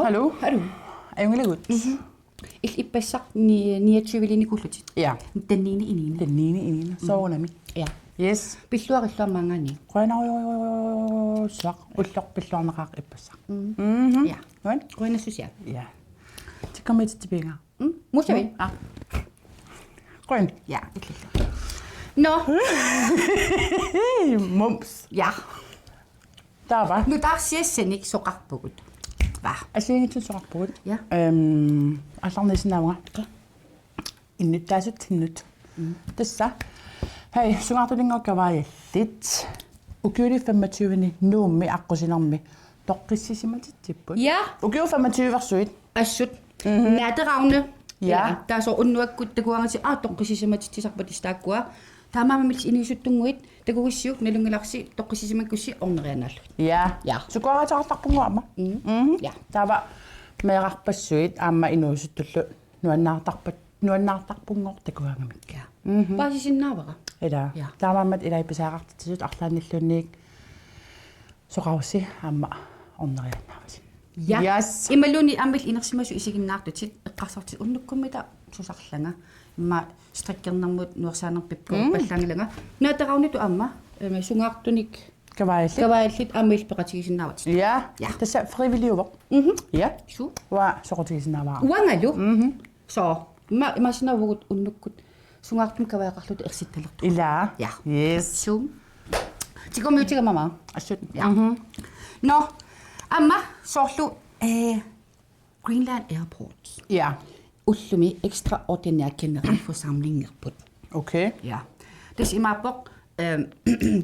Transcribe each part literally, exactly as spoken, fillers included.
Hallo. Hallo. Ajunngilakka. Mhm. Il ippassaq ni-, niogtyve-linikuullutit. Ja. Den niende iniende. Den niende iniende. Soorunami. Ja. Yes. Pilluarit illit maanngaanniit. Qujanarujussuaq. Ulloq pilluarnaqaaq ippassaq. Mm. Mhm. Ja. Nuann? Qujanassusia. Ja. Tikkammiitittipiinga. Mm. Musavi. Ah. Qujan. Ja, illillu. Nå. Mums. Ja. Taava. Nutaarsiassanik soqarpugut. Va. Assigiinngitsunik soqarpugut. Ja. Øhm, aallarniisinnaavunga. Qa. Innuttaasutsinnut. Mm. Tassa. Hej, sungaartuninngooq kavaajallit. Ukiuni femogtyve-ni Nuummi aqqusinermi toqqissisimatittipput. Ja. Ukiut femogtyve-rsuit. Assut. Mhm. Nateraune. Ja. Ja. Taava soorlu unnuakkut takugaangatsigit, aa, toqqissisimatitsisarput tassa taakkua. Taamaammat inuusuttunnguit takugissiuk nalunngilarsi toqqissisimakkussi orneriannaallugit. Ja. Ja. Sukuaraateqartarpunga aamma. Mm. Mhm. Ja. Taava meerarpassuit aamma inuusuttullu nuannaartarpat, nuannaartarpunngooq takugaangamik. Ja. Mhm. Paasisinnaavara. Ila. Ja. Taamaammat ilai pisariaqartitsisut arlaannilluunniit soqarussi aamma orneriannaavasi. Ja. Yes. Imaluunniit aamma illit inersimasut isiginnaartutit eqqarsartut unnukkummita tusarlanga. Immaqa strikkernermut nuersaanerput Mm. pippallaanngilanga. Nateraunitut aamma, øhm, sungaartunik Kavaajallit. Kavaajallit aamma illit peqatigisinnaavatit. Ja. Ja. Tassa frivilliuvoq. Mhm. Ja. Suu. Uanga soqutigisinnaavara. Uangalu. Mhm. Soo. Ima, imaassinnaavoq unnukkut sungaartumik kavaajaqarluta ersittalertugut. Ila. Ja. Yes. Suu. Tikummiutigamma. Assut. Ja. Mhm. Nå, aamma soorlu, eh, Greenland Airports. Ja. Ullumi ekstraordinær generalforsamlingerput. Okay. Ja. Tassa imaappoq, øhm,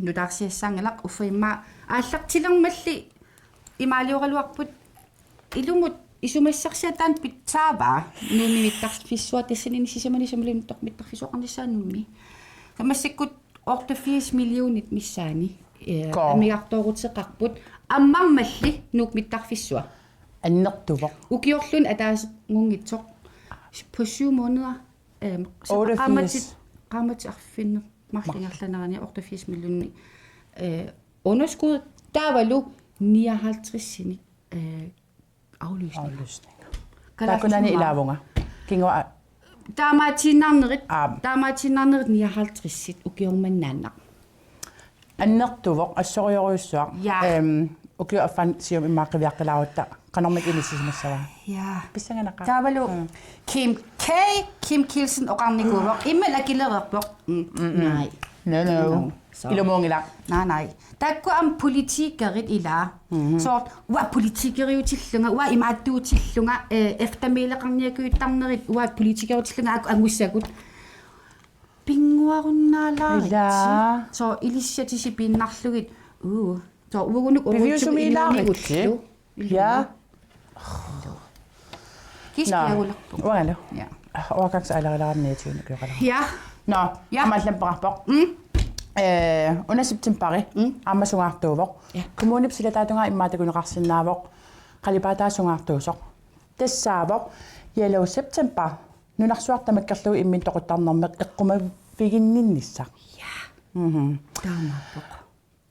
nutaarsiassaanngilaq uffa immaqa aallartilermalli imaalioraluarput ilumut isumassarsiat taanna pitsaavaa Nuummi mittarfissuaq tassani sisamani sumulunniit mittarfissuaqarnissaa Nuummi. Taava massakkut otteogfirs millionit missaani, øh, Koo. Amigartooruteqarput ammarmalli Nuup mittarfissuaq. Annertuvoq. Ukiorluunniit ataaseq-, -ngunngitsoq på syv måneder, øhm, så otteogfirs. Qaammatit, qaammatit arfineq-marluk ingerlanerani otteogfirs millioner, øh, underskud, taavalu nioghalvtreds-inik, øh, afløsning. Afløsning. Kalaallisut. Taakkunani ilaavunga. Kingo a- Taamaatiinnarnerit, Aap. Taamaatiinnarnerit nioghalvtreds-it ukioq manna naak. Annertuvoq, assorujorujussuaq. Ja. Øhm, ukiup affaani siumut immaqa qiviaqqilaarutta qanormita inissisimassava? Ja. Pissanganaqaaq. Taavalu Mm. Kim K, Kim Kielsen oqarnikuuvoq. Immaqa akilereerpoq. Mm, Mm-mm. Nej. No, no. No. Så. Ilumuunngilaq. Nej, nej. Taakku aamma politikerit ilaa. Mhm. Soorlu, uanga politikeriutillunga, uanga imaattuutillunga, øh, eftermæleqarniakujuttarnerit, uanga politikeriutillunga, aajuku angussagut. Pinnguarunnaalaaritsi. Ilaa. Så, ilissi atisipiinnarlugit. Uu. Så, uagunnuk Piviusumiilaaritsi. Uagunnuk Ja. Kiiskiagulerpoq. Nå, uangalu. Ja. Uanga kaksi aalarilaaramni atuun ukioqalara. Ja. Nå, Ja. Aamma allamik peqarpoq. Mm. Øh, una septembari, Mm. Aamma sungaartuuvoq. Ja. Kommunip silataatungaa immaqa takuneqarsinnaavoq. Qalipaataa sungaartuusoq. Tassaavoq Yellow September. Nunarsuaq tamakkerlugu imminut toquttarnermik eqqumaviginninnissaq. Ja. Mhm. Taamaappoq.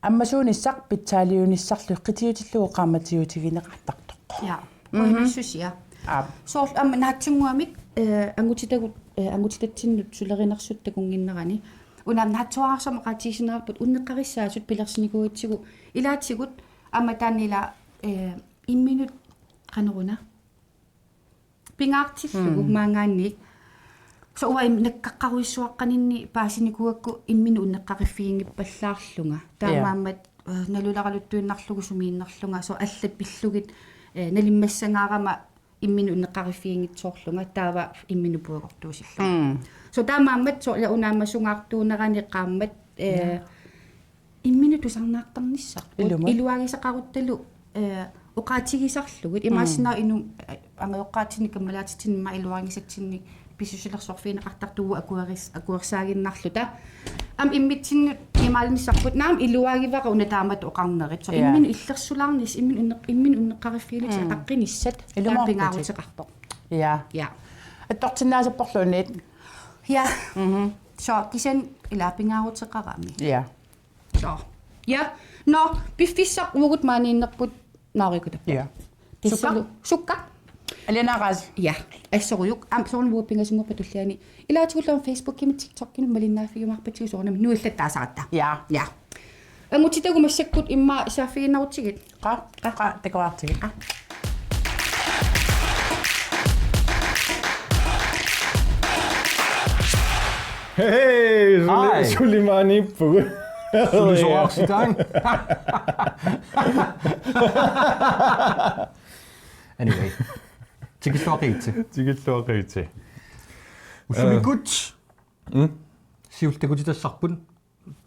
Ammasuunissaq pitsaaliunissarlu qitiutillugu qaammatiutigineqartartoq. Ja. Mhm. Qujanassusia. Aap. Soorlu aamma naatsunnguamik, øh, angutitagut, øh, angutitatsinnut sulerinersut takunnginnerani. Una naatsuararsuarmik oqaatigisinnaarput unneqqarissaasut pilersinikuugatsigu ilaatigut aamma taanna ila, øh, imminut qanoruna pingaartillugu Mm. maanngaanniit. Så uanga im-, nakkaqqarujussuaqqaninni paasinikuugakku imminut unneqqariffiginngippallaarlunga. Ja. Taamaammat, øh, naluleraluttuinnarlugu sumiinnerlunga. Så allat pillugit, øh, nalimmassangaarama imminut unneqqariffiginngitsoorlunga. Taava imminut puigortuusillunga. Mm. Så taamaammat så ila una aamma sungaartuunerani qaammat, øh, Ja. imminut tusarnaartarnissarput. Ilumut. Iluagisaqaruttalu, øh, oqaatigisarlugit. Mm. Imaassinnaavoq inuk, øh, angajoqqaatsinnik kammalaatitsinnik aamma iluarinngisatsinnik pissusilersorfigineqartartut akueris-, akuersaaginnarluta. Aamma immitsinnut imaalnissarput naamik iluagivara una taamatut oqarnerit. Så Ja. imminut illersulaarnissaq, imminut unneq-, imminut unneqqariffigilutik Mm. ataqqinissat Ilumoorputit. Taanna pingaaruteqarpoq. Ja. Ja. Attorsinnaasarporluunniit. Ja. Mhm. Så kisianni ila pingaaruteqarami. Ja. Så. Ja. Nå, piffissaq uagut maaniinnerput naarikkutappoq. Ja. Sukka? Sukka. Alianaaraasi. Ja. Assorujuk. Aamma soorunami pingasunngorpat tulliani. Ilaatigulluunniit Facebookimi TikTokimi malinnaaffigiumaarpatsigu soorunami nuillattaasaratta. Ja. Ja. Angutitagut massakkut immaqa saaffigiinnarutsigit. Qa, qa, takuartigit. Aa. Hej, hej, suli-, Hej. Suli-, Sulimaaniippugut. Suli soraarsitaan. Anyway. Tikilluaqigitsi. Tikilluaqigitsi. Ussumikut. Øh. Mm. Siulleq takutitassarput.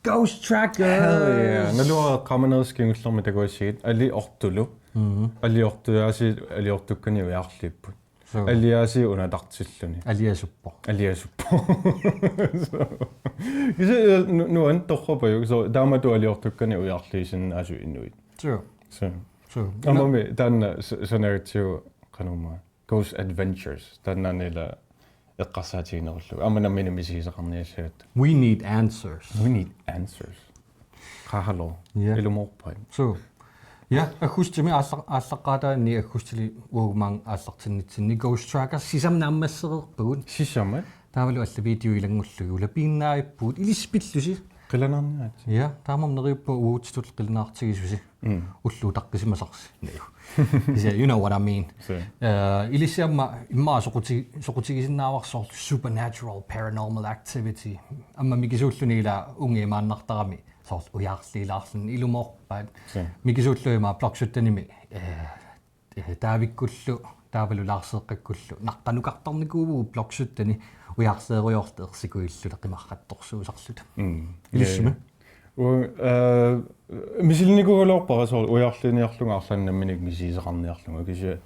Ghost Trackers. Hell yeah. Naluara eqqaamanerissi kingullermi takuassigit. Ali ortulu. Mhm. Ali ortujaasi, ali ortukkanik ujarliipput. Suu. Aliaasiit unatartilluni. Aliasuppoq. Aliasuppoq. Kisianni, øh, nu-, nuann torrapajuk. So, taamatut ali ortukkanik ujarliisinnaasut inuit. Suu. So. Suu. Aamma taanna s-, sanaatsigu qanormaa. Ghost Adventures. Taannaana ila eqqarsaatiginerullugu. Aamma nammineq misigisaqarniassagatta. We need answers. We need answers. Qaa, hallo. Ja. Ilumoorpat. Suu. Ja, aggustimi aalla-, aallaqqaataani aggustili uagut maanga aallartinnitsinni Ghost Trackers sisamat naammassereerpagut. Sisamat? Taavalu allat videot ilanngullugit ulapiinnaavippugut ilissi pillusi. Qilanaarniaritsi. Ja, taamaammat neriuppunga uagutsitut qilanaartigisusi. Mm. Ulloq utaqqisimasarsi. Naju. Kisianni, you know what I mean. Suu. Øh, ilissi aamma immaqa soquti-, soqutigisinnaavarsi soorlu Supernatural Paranormal Activity. Aamma mikisuulluni ila uunga imaannartarami soorlu ujarliilaarluni ilumoorpaat. Suu. Mikisuulluni immaqa Blok syttenimi, øh, øh, Daavikkullu, taavalu Larseeqqakkullu. Naqqanukartarnikuuvugut Blok sytteni ujarleerujoorluta ersikuilluta qimarrattorsuusarluta. Mm. Ilissimi? Ja, ja. U-, øh, misilinnikuugaluarpara soorlu ujarliniarlunga arlaannik nammineq misigisaqarniarlunga, kisianni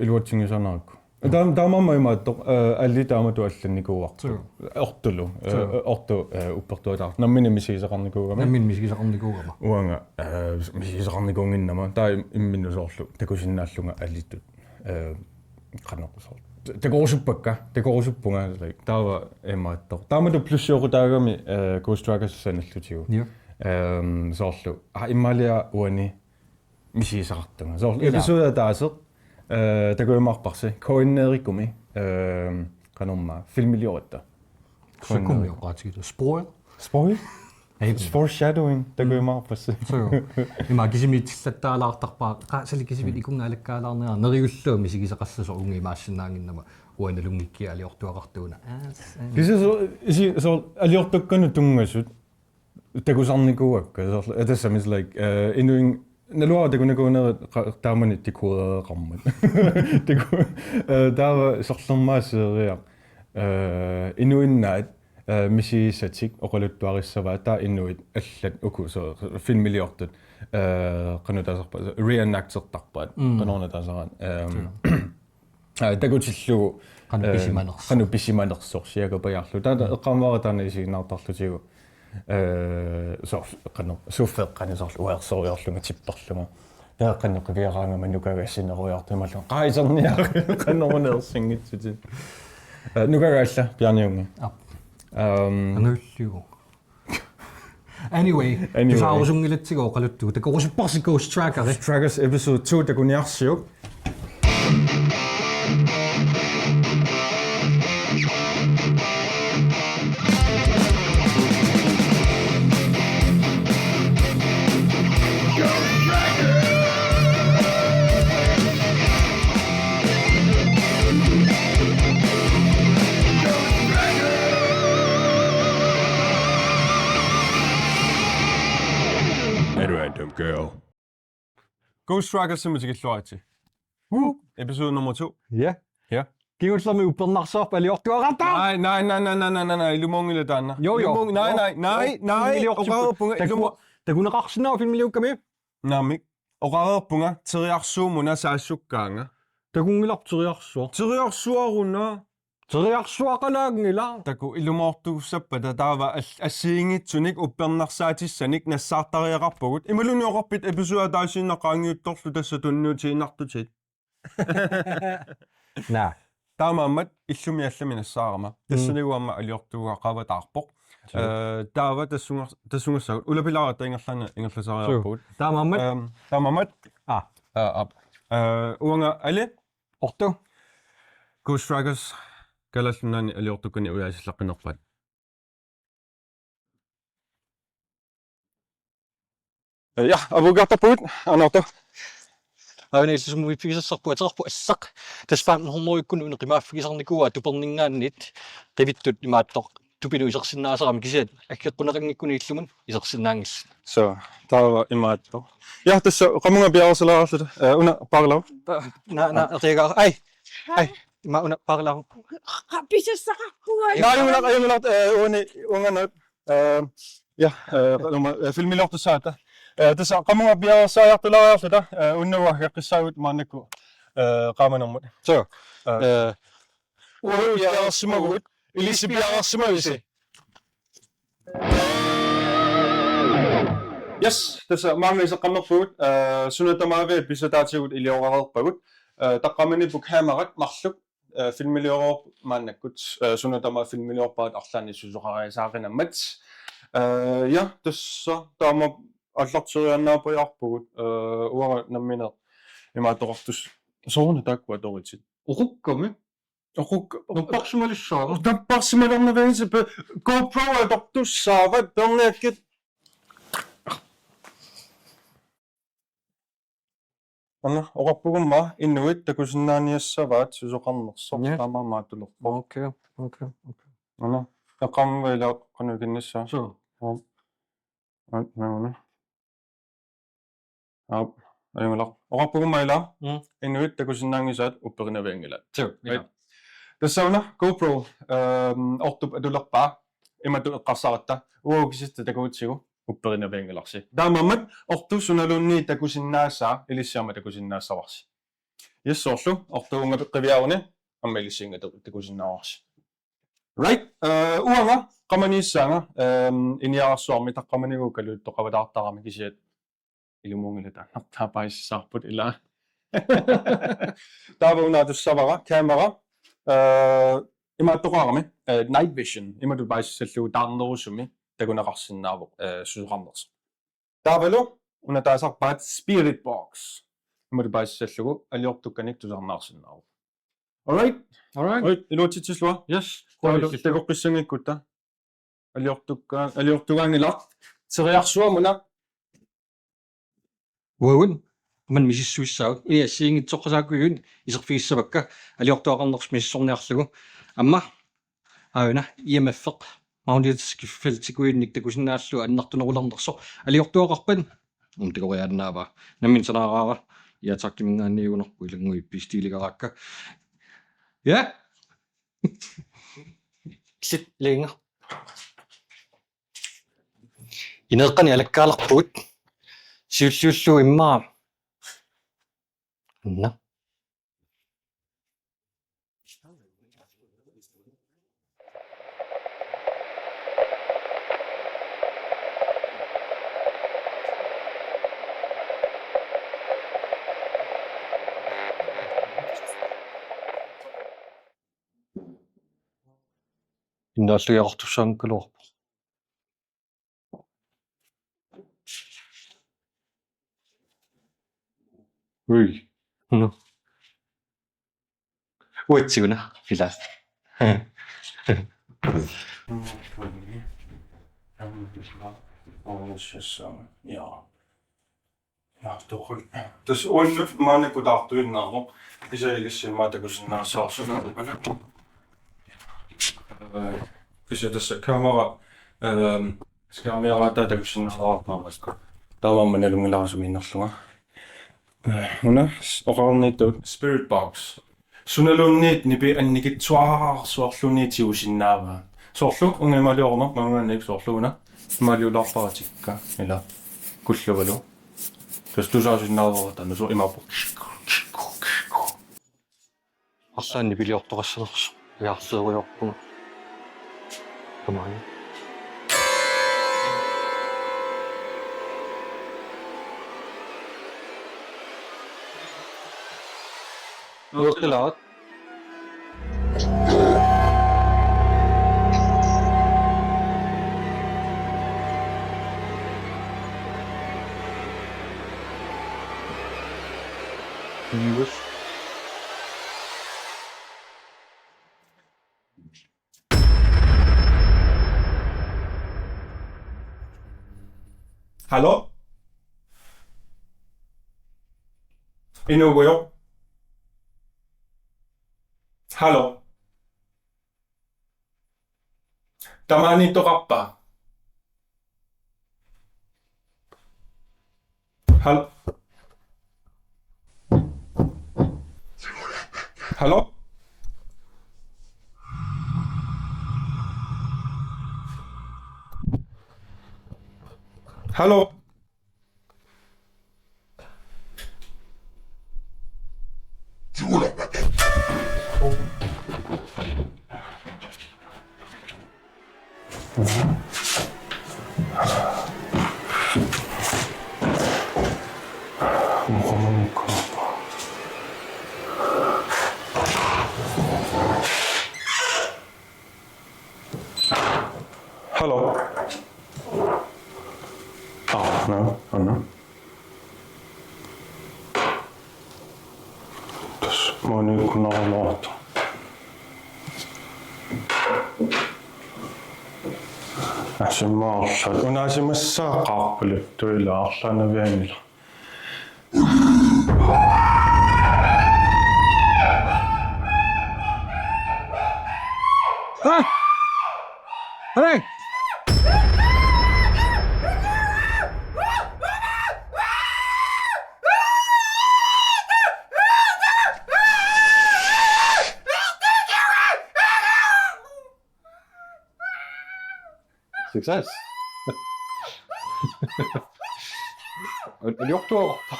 iluatsinngisaanerakku. Mm. Taam-, taamaammat imaattoq, øh, ali taamatut allannikuuarput. Suu. Ortulu, øh, Suu. Ortu, øh, uppertuataartoq. Nammineq misigisaqarnikuugami. Nammineq misigisaqarnikuugama. Uanga, øh, misigisaqarnikuunnginnama. Taava im-, imminnut soorlu takusinnaallunga alitut. Øh, qanoq soorlu. Ta-, takorusuppakka, takorusuppunga, like, taava imaattoq. Taamatut plussiuqutaagami, øh, Ghost Trackers sanallutigu. Ja. Øhm, soorlu. Aa, immaqa uani misigisaqartunga. Soorlu Ila. Episode ataaseq, øh, takujumaarparsi. K N R-ikkumi, øh, qanormaa, filmiliorutta. Sakkummi oqaatigilu. Spoil? Spoil? Ei. Foreshadowing, takujumaarpassi. Suu. Ima kisimiitsillattaalaartarpaa, qa-, suli kisivit ikunnga alakkaalaarnera, neriullugu misigisaqassasoq uunga imaassinnaannginnama, uanga nalunngikkiga aliortuaqartuuna. Aa, s-, aa. Kisianni so-, isi-, so-, aliortukkanut tunngasut, takusarnikuuakka, soorlu, øh, tassami, like, øh, inuin-, naluara takunikuunerit qa-, taamani dekodereqarmat. Deku-, øh, taava sorlermaa seeriaq, øh, inuinnaat, øh, misigisatik oqaluttuarissavaat, taava inuit allat uku, soorlu, filmiliortut, øh, qanoq taasarpaat, reenactertarpaat, Mm. qanoruna taasaraat, øhm, Suu. Aa, takutillugu, Qanoq øh, pisimanersoq. Qanoq pisimanersoq, siakapajaarlu. Taava Mm. eqqaamavara taanna isiginnaartarlutigu. Øh, soorlu, qanoq, suffeqqani soorlu uersorujoorlunga tipperlunga. Taava qanoq qiviaraangama nukagassinerujoortumallunga. Qaa, iserniaruk, qanoruna ersinngitsutit. Øh, nukagaalla, Bjarne Junge. Aap. Øhm. Angajulliuvoq. Anyway, Anyway. Tusaarusunngilatsigu oqaluttugut. Takorusupparsi Ghost Trackeri. Trackers episode two takuniarsiuk. At random girl. Ghost Trackers-imut tikilluaritsi. Woo! Episode nummer to. Ja. Ja. Kingullermik uppernarsuarput aliortuaqartoq. Nej, nej, nej, nej, nej, nej, nej, ilumoorngilaq taanna. Jo, jo. Ilumoorng-, nej, nej, nej, nej, filmiliortippu-, oqareerpunga, taku-, ilumo-, takuneqarsinnaavoq filmiliukkami? Naamik. Oqareerpunga, teriarsuummuna saassukkaanga. Takunngilarput teriarsuaq. Teriarsuaruna. Teriarsuaqalaanngilaq. Taku ilumoortuussappata taava al-, assigiinngitsunik uppernarsaatissanik nassaartariaqarpugut. Imaluunniit oqarpit episode ataasiinnaq qaangiuttorlu tassa tunniutiinnartutit. Naa. Taamaammat illumi allami nassaarama. Mm. Tassanigu aamma aliortuugaqavataarpoq. Suu. Øh, taava tassunga-, tassungassagut. Ulapilaaratta ingerlaanna-, ingerlasariaqarpugut. Suu. Taamaammat. Øhm, taamaammat. Aa. Aa, aap. Eh, uanga Ali. Ortu. Ghost Strikers, Kalaallit Nunaanni aliortukkanik ujaasillaqqinnerpaat. Ja, apuukkiartorpugut, Arne Otto. Aana illit sumut pigisassarput, ateqarpoq Allaq. Tassa femten hundrede-ikkut una qimaaffigisarnikuuaa tuperninngaanniit, qivittut imaattoq tupinut isersinnaasarami, kisianni aggeqquneqanngikkunik illumut isersinnaanngillat. So, taava imaattoq. Ja, tassa qamunga piareersalaariarluta. Eh, una Paarlaagu. Pa-, na, na, eqiagaa. Ai. Ai. Ima una Paarlaagu. Qa-, pisassaqarpunga. Naa, ajunngilaq, ajunngilaq, eh, uani, uanga naak. Eh, ja, eh, qamunga, eh, filmiliortussaagatta. Eh, tassa qamunga piareersariartulaariarluta, eh, unnugu aggeqqissaagut maannakkut, eh, qaamanermut. So, eh, eh, uagut piareersimavugut, ilissi piareersimavisi? Yes, tassa maanga iseqqammerpugut, eh, suna tamaviat pisutaatigut iliorareerpagut, eh, taqqamaniippoq kamerat marluk, eh, filmilioreerpoq maannakkut, eh, suna tamaat filmiliorpaat arlaannik susoqariasaaqinammat. Eh, ja, tassa taama aallarteriaannaapajaarpugut, eh, uanga nammineq imaattoqartussaq sooruna taakkua atoritsit. Oqukkami. Oquk-, napparsimalissaanga. Napparsimalernavianngitsoq pe-, GoPro atortussaavat, peerniakkit. Aana, oqarpugummi inuit takusinnaaniassavaat susoqarnersoq. Ja. Taamaammat atulerpoq. Okay, okay, okay. Aana, eqqaamavara ila qanoq ikinnissaa. Suu. Aap. Aap, nauna. Aap, ajunngilaq. Oqarpugummi ila. Mm. Inuit takusinnaanngisaat, upperinavianngilaat. Suu, right. Ila. Tassa una GoPro, ehm, Ortup atulerpaa, imatut eqqarsaratta: Uagut kisitta takugutsigu, upperinavianngilarsi. Taamaammat Ortup sunaluunniit takusinnaasaa ilissi aamma takusinnaassavarsi. Yes, soorlu Ortup uunga qiviaruni aamma ilissi inga taku-, takusinnaavarsi. Right, eh, uanga qamaniissaanga, ehm, Iniararsuarmi taqqamanigu kaluuttoqavataartarami, kisianni ilumuunngilaq, taanna taapaasissavarput ila. Taava una atussavara kamera, eh, imaattoqarami, eh, night vision, imatut paasissallugu taarnerusumik takuneqarsinnaavoq, eh, susoqarnersoq. Taavalu una taasarpaat spirit box, imatut paasissallugu aliortukkanik tusarnaarsinnaavoq. All right? All right. All right, iluatsitsillunga. Yes. Taavalu quality. Takoqqissanngikkutta. Aliortukka-, aliortugaanngilaq. Teriarsuamuna. Uagut, aamma misissuissaagut. Ia, assigiinngitsoqqasaakkuit iserfigissavakka. Aliortuaqarnersoq misissorniarlugu. Aamma, aajuna, I M F-eq. Magnetiske feltikujuinnik takusinnaallugu annertunerulernersoq. Aliortuaqarpat? Uum, takoriaannaavaa. Nammineq sanaaraara. Ja, takkiminngaanniit uunarpoq ilannguit bestilligaraakka. Ja. Sit linga. Ineeqqani alakkaalerpugut. Siulliullugu immaqa. Anna. Innaallugiaqartussaanngikkaluarpoq. Ui. No. Uatsiguna, ila. Ja. Ja, toqul. Tassa uannut maannakkut taartuinnarpoq. Kisianni ilissi immaqa takusinnaassavarsi. Ee, kisianni tassa kamera, ehm, skærmiaraataa takusinnaasarpara. Taamaammat nalunngilara sumiinnerlunga. Ee, una s-, oqarnittut spirit box. Sunaluunniit nipi annikitsuararsuarluunniit tigusinnaavaa. Soorlu uunga imaaliorneq maanngaanniit soorlu una imaaliulaarparatikka ila kulluvalu. Tassa tusaasinnaavara taanna soorlu imaappoq. Arlaannik nipiliortoqassanersoq. Ujarleeriarpunga. Tamaani. Ueqqilaat. News. Hallo? Inuugujoq? Hallo? Tamaaniittoqarpa? Hal-, hallo? Hallo? Hallo. Aa, nå, nå. Tassa maani kunnarumaarta. Asimmaarlat. Unaasimassaaqaarpaluttuilaarlaanavianngilaq. Ah! Hey! Success. Al-, aliortuarpa?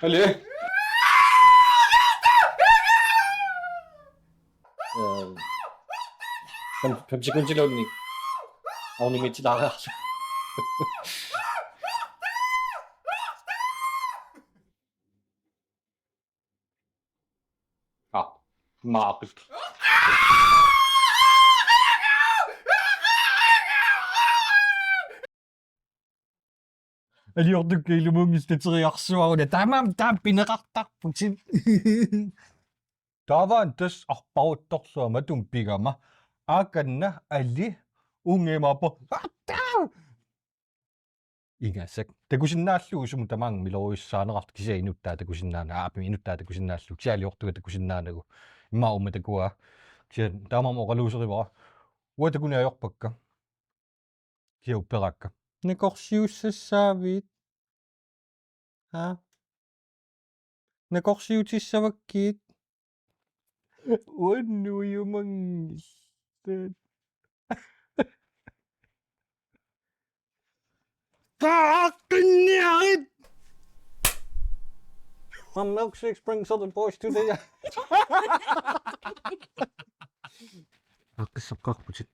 Ali. Ehm, fem, fem sekundiluunniit. Ornimiitsilaariarlugu. Ah, maaqip. Aliortukka ilumuunngitsoq tateriarsuaruna. Taamaammat taama pineqartarputit. Taava tassa arparuttorlugu matuma pigama. Aakanna Ali ungimaappoq. Ingasak. Takusinnaallugu sumut tamaanga miloriussaaneqartoq, kisianni inuttaa takusinnaana-, aa, apimi inuttaa takusinnaallugu, kisianni aliortunga takusinnaanagu. Immaqa uuma takuaa. Kisianni taamaammat oqaluuserivara. Uanga takuneq ajorpakka. Kisianni upperaakka. Nakorsiussassaaviit? Haa? Nakorsiutissavakkit? Uannut ujumanngillat. Qaaqqinniarit! My milkshake brings all the boys to the Aaqqissaqqaarputit.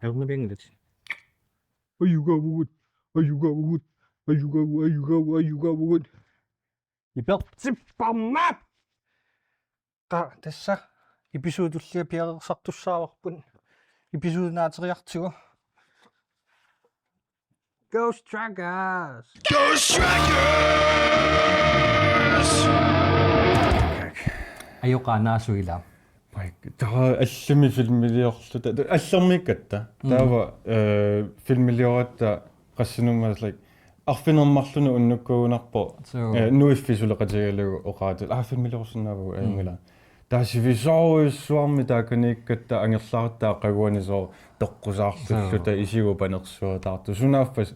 Ajornavianngilatit. Ajugaavugut, ajugaavugut, ajugaavu-, ajugaavu-, ajugaavugut. Ipertipparmat! Qa-, tassa episode tullia piareersartussaavarput. Episode naateriartigu. Ghost Trackers! Ghost Trackers! Ajoqaanaasuila. Taava allamik filmiliorluta. Allermiikkatta. Mm. Taava, eh, filmilioratta qassinummaaslik. Arfineq-marlunut unnukkuugunarpoq. Suu. Eh, nuiffik suleqatigalugu oqaatsit. Aa, filmiliorsinnaavugut, mm, ajunngilaq. Taava sivisoorujussuarmik taakaniikkatta angerlartaat qaguani soorlu toqqusaarlulluta. Suu. Isigut panersuataartut. Sunaaffa s-,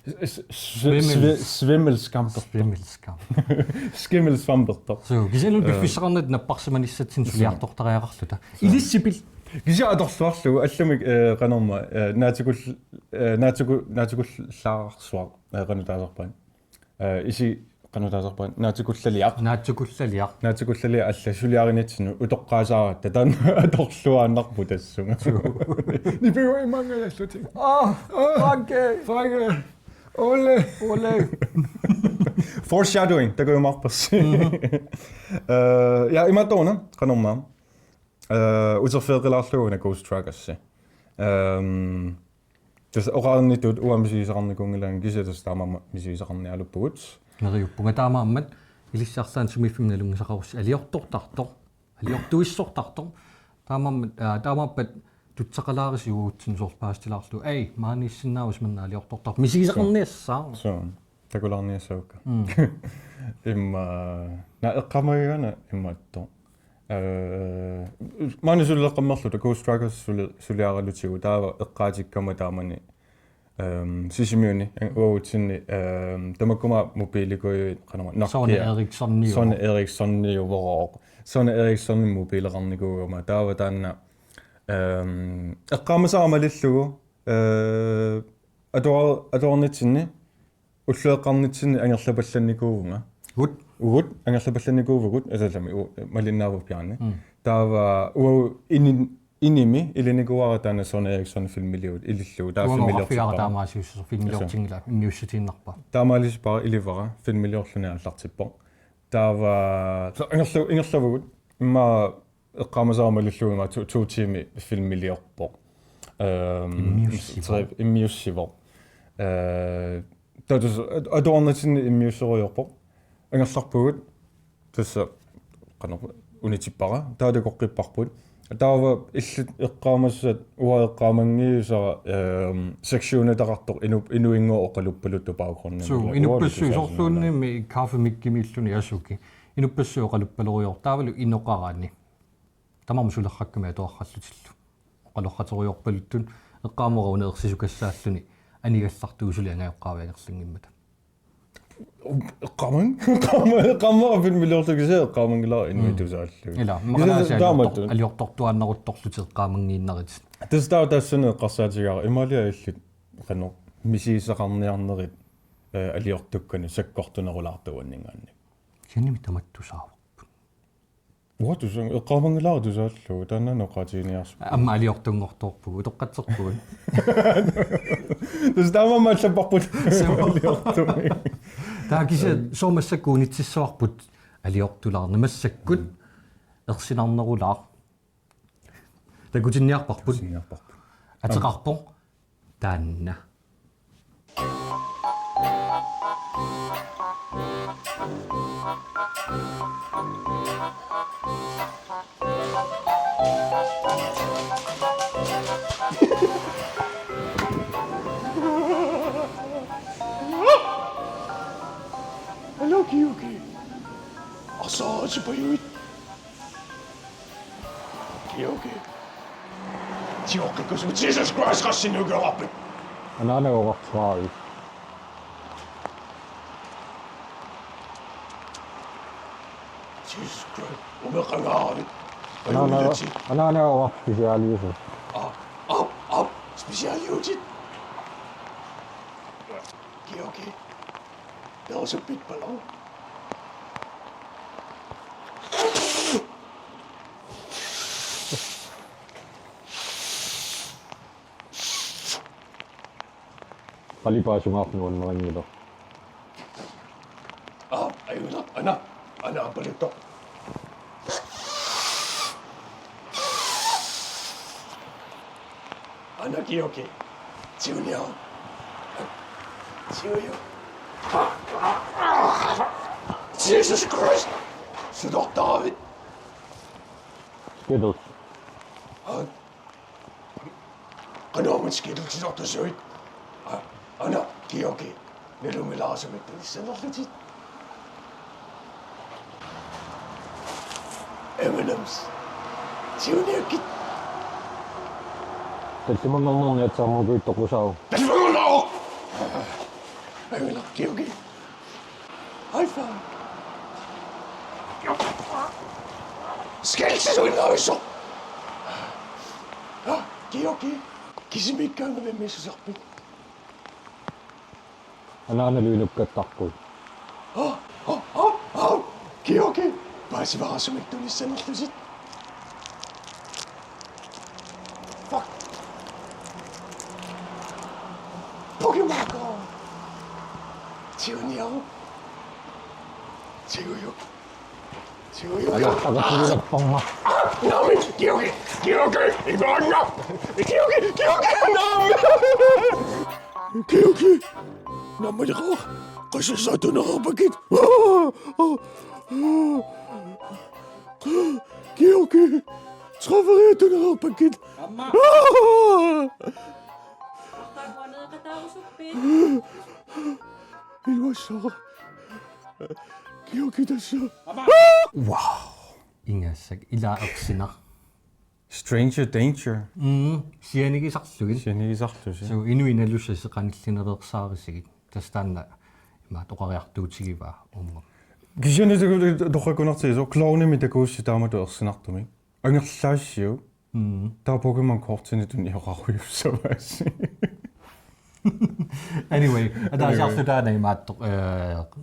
s-, s-, Svimmel. Svi-, svimmelskampertoq. Svimmelskamp. Skimmelsvampertoq. Suu, kisianni, eh, piffissaqarnata napparsimanissatsinnut, suu, suliartortariaqarluta. Suu. Ilissipil. Kisianni atorluarlugu allamik, eh, qanorma, eh, naatikul-, eh, naatiku-, naatikullaarsuaq, eh, qanoq taasarpaat. Eh, isi qanoq taasarpaat, naatikullaliaq. Naatikullaliaq. Naatikullaliaq alla suliarinitsinnut utoqqaasaaratta, taanna atorluaannarpoq tassunga. Suu. Nipiuimaangajallutik. Aa, Franke. Franke. Ole. Ole. Foreshadowing, takujumaarpassi. Mhm. Eh, ja, imaattoruna, qanormaa. Eh, uterfigeqilaarlugu una Ghost Trackersi. Ehm, tassa oqarnittut uanga misigisaqarnikuunngilaannga, kisianni tassa taamaammat misigisaqarniaruppugut. Neriuppunga taamaammat. Ilissi arlaannik sumiiffimmi nalunngisaqarussi aliortortartoq. Aliortuissortartoq. Taamaammat, aa, taamaappat tutsaqalaarisi uatsinnut soorlu paasitilaarlugu. Ai, maaniissinnaavoq manna aliortortartoq. Misigisaqarniassaaq. Suu. Takulaarniassavakka. Mm. Imma, naa eqqaamagigaanni imma attoq. Eh, maani suleqqammerluta Ghost Strikers suli-, suliaralutigu taava eqqaatikkama taamani, ehm, Sisimiuni, uagutsinni, ehm, tamakkuma mobiilikujuit, qanormaa, Sony Nokia, Ericssoniuvoq. Sony Ericssoniuvoq. Sony Ericssoni mobiileqarnikuugama. Taava taanna, ehm, eqqaamasara malillugu, eh, atuar-, atuarnitsinni, ulloqeqqarnitsinni angerlapallannikuuvunga. Ugut? Ugut, angerlapallannikuuvugut, asallami, u-, malinnaavoq Bjarne. Mm. Taava, uagut inin-, inimi, ilinikuuara taanna Sony Ericsson filmiliut, ilillugu, taava uanga filmiliortippara. Oqarfigaara taamaasiussasoq, filmiliortinngilaa, immiussitiinnarpaa. Taamaalisipara ilivara, filmiliorluni aallartippoq. Taava, so, angerlu-, ingerlavugut, imma eqqaamasara malillugu ima to, to tiimi filmiliorpoq. Ehm, immiussivoq. Tre, immiussivoq. Eh, taava tassa at-, atuarnitsinni immiusserujoorpoq. Angerlarpugut. Tassa qanoq unitippara. Taava takoqqipparput. Taava illit eqqaamassat uanga eqqaamanngivisara, ehm, sektionitaqartoq inu-, inuinngooq oqaluppaluttoq baggrundi. Suu, inuppassuit soorluunniimmi kaffemikkimiilluni asuki. Inuppassuit oqaluppalorior taavalu inoqarani. Tamarmik suleqqakkami atuarrallutillu. Oqaloqaterujoorpaluttut eqqaamavara una ersisukassaalluni anigallartugut suli angajoqqaavi angerlanngimmata. Eqqaamang-, eqqaama-, eqqaamavara filmiliorlugu kisianni eqqaamanngilara inuit tusaallugit. Ila, kisianni maqalaasi taamatut. Aliortor-, aliortortuaannaruttorlutit eqqaamanngiinnarit. Tassa taava tassani eqqarsaatigaara imaaliaat illit qanoq misigisaqarniarnerit, eh, aliortukkanut sakkortunerulaartuuanninngaanniit. Kisiannimi tamattusaavoq. Uanga tusaanga, eqqaamanngilara tusaallugu, taanna oqaatiginiarsimavugut. Aamma aliortunngortoorpugut, utoqqatserpugut. Tassa taamaammat allapparput. Suu. Aliortumik. Taava kisianni sooq massakkut unitsissavarput aliortulaarneq massakkut. Mm. Ersinarnerulaaq. Takutinniarparput. Takutinniarparput. Ateqarpoq. Taanna. Hello, Kiuki. Asaasipajuit. Kiuki. Tigoqqikkusugut, Jesus Christ, qassinik ukioqarpit? Anaanaga oqartoraavit? Jesus Christ, umeqangaaravit? Anaanaga, anaanaga oqartoq specialiusoq. Aap, aap, aap, specialiutit. Kiuki. Perusuppit palaa. Qalipaasungaarput nuannarinngilaq. Aa, ajunaq, ana, ana, aappaluttut. Ana, Kiuki. Junior. Junior. Jesus Christ. Sutortaavit. Skittles. Aa. Qanormi Skittles sutortasuit? Aa, ana, Kiuki. Nalunngilara sumiittunissanerlutit. M and M's. Siuniakkit. Tallimanngornerni aatsaammukuit toqusaavoq. Tallimanngorneq! Ajunaq, Kiuki. High five. Skills is winner so. Kiuki. Kisimiikkaangami missusarpit. Anaanalu inukkattarput. Au, au, au, au! Kiuki! Paasivara sumiittunissanerlutit. Fuck! Pokemon Go! Junior! Junior! Junior! Ajortaqatigilerparma. Naamik, Kiuki! Kiuki! Imaanna! Kiuki! Kiuki! Naamik! Kiuki! Naamik! Assersuutigineqarpakkit. Georgi. Traveriatigineqarpakkit. Aamma. Iluassara. Georgi tassa. Aamma. Wow. Ingasak ila ersinaq. Stranger danger. Mm, sianigisarlugit. Sianigisarlusi. So, inuit nalussassat qanillinaveersaarisigit. Tassa taanna imaattoq oqariartuutigivaa uunga. Kisianni taku-, torrakkunartigisoq klovnimik takuussi taamatut ersinartumik. Angerlaassiuk. Mm. Taava Pokémon kortinik tunioqarujussuarsi. Anyway, ataasiarlu taanna imaattoq, eh,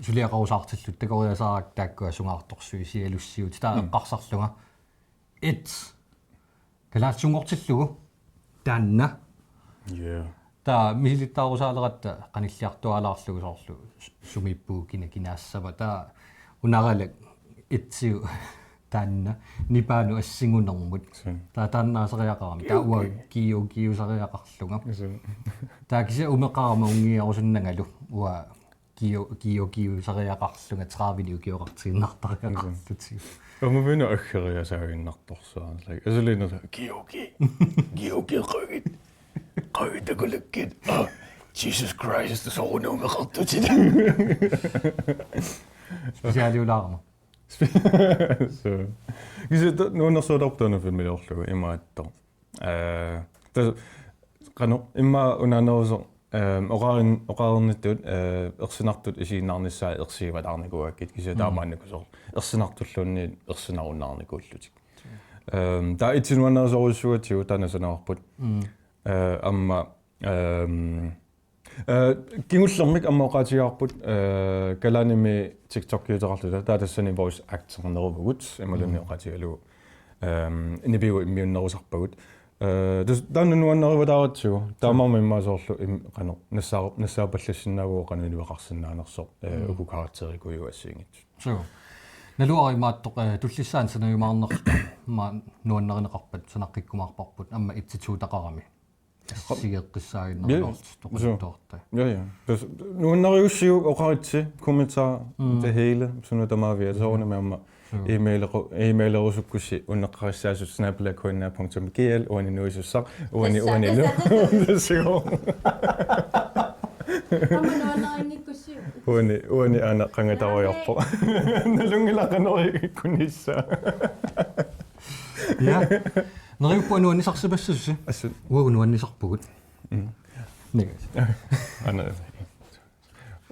suliaqarusaartillugu takoriasaarakku taakkua sungaartorsuit sialussiutit. Taava Mm. eqqarsarlunga. Et. Kalaallisunngortillugu. Taanna. Yeah. Taava misilittaarusaaleratta qanilliartuaalaarlugu soorlu s-, sumiippugut kina kinaassava. Taava unaralak etsiu taanna nipaanut assingunermut. Suu. Taava taannaasariaqarami. Taava uanga kiukiusariaqarlunga. Suu. Taava kisianni umeqarama unngiarusunnangalu uanga kiu-, kiukiusariaqarlunga tredive ukioqartiinnartariaqarlutigu. Uummavinnut aggeriasaaginnartorsuaq. Like, asuliinnarlugu, Georgi. Georgi, qaagit. Qaagit takulakkit. Ah, Jesus Christ, soorunami umeqartutit. Specialiulaarama. Suu. Kisianni ta-, nuannersuutarpoq taanna filmiliorlugu imaattoq. Eh, tassa qanoq immaqa unaanerusoq, ehm, oqarin-, oqarinnittut, eh, ersinartut isiginnaarnissaat ersigivalaarnikuugakkit kisianni Mm. taamaannakusoq ersinartulluunniit ersinarunnaarnikuullutik. Ehm, taava itsi nuannersorujussuugatsigu taanna sanavarput. Mm. Eh, aamma, ehm, eh, kingullermik aamma oqaatigaarput, eh, kalaanimi TikTokiuteqarluta, taava tassani voice actorneruvugut, imaluunniit Mm. oqaatigalugu, ehm, nipigut immiunnerusarpagut. Eh, tassa taanna nuannarivallaaratsigu, taamaammat immaqa soorlu im-, qanoq, nassaa-, nassaapallassinnaavugut qanoq iliveqarsinnaanersoq, eh, Mm. uku karakterikujuit assigiinngitsut. Suu. Naluara imaattoq, eh, tullissaani sanajumaarnerluta, aamma nuannarineqarpat, sanaqqikkumaarparput, aamma et-taqarami. Sigeqqissaaginnarluartut Ja, ja. Toquttuartai. Ja, ja. Tassa nuannariussiuk oqaritsi, kommentar, Mm. det hele, suna tamaavia, soorunami aamma Suu. e-maileru-, e-mailerusukkussi unneqqarissaassut snabel-a K N R punktum G L, uani nuisussaq, uani, Tassa, uani lu. Tassa, tassa. Tassagooq. Aamma nuannarinngikkukku. Uani, uani aana qangatarujoorpoq. Nalunngilara qanoq ikkunissaa. Ja. Neriuppunga nuannisarsipassuusi. Assut. Uagut nuannisarpugut. Mm. Niga. Aana.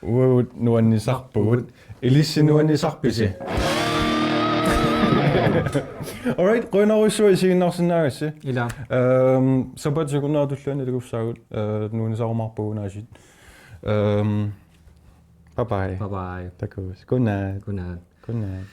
Uagut nuannisarpugut. Ilissi nuannisarpisi? All right, qujanarujussuaq isiginnaarsinnaagassi. Ila. Ehm, sapaatip akunnerata tulliani takussaagut, eh, nuannisarumaarpugut aasiit. Ehm, bye bye. Bye bye. Takuss. Godnat. Godnat. Godnat.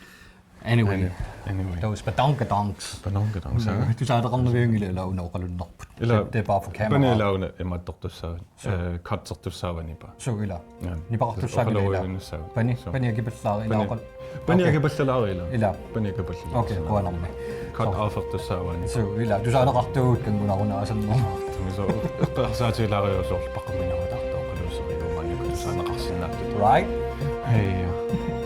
Anyway. Anyway. Anyway. Those badongadongs. Badongadongs, ja. Tusaaleqarnavianngilaq ila una oqalunnarput. Ila, det er bare for kamera. Pani ila una imaattortussaavat. Suu. Eh, cuttertussaavanipa. Suu ila. Ja. Nipeqartussaavani ila. Oqaluinnassavat. Pani, suu. Pani akipallaari ila. Pani, oqal-, pani okay. Akipallalaari ila. Ila. Pani akipallaari. Okay, qujanarmi. Cut offertussaavani. Suu ila. Tusaaleqartugut kanngunarunaasannerma. Suu, eqqarsaatigilaariarlugu soorlu paquminarutartoq oqaluuseriumaaniku tusaaneqarsinnaapput. Right? Hey.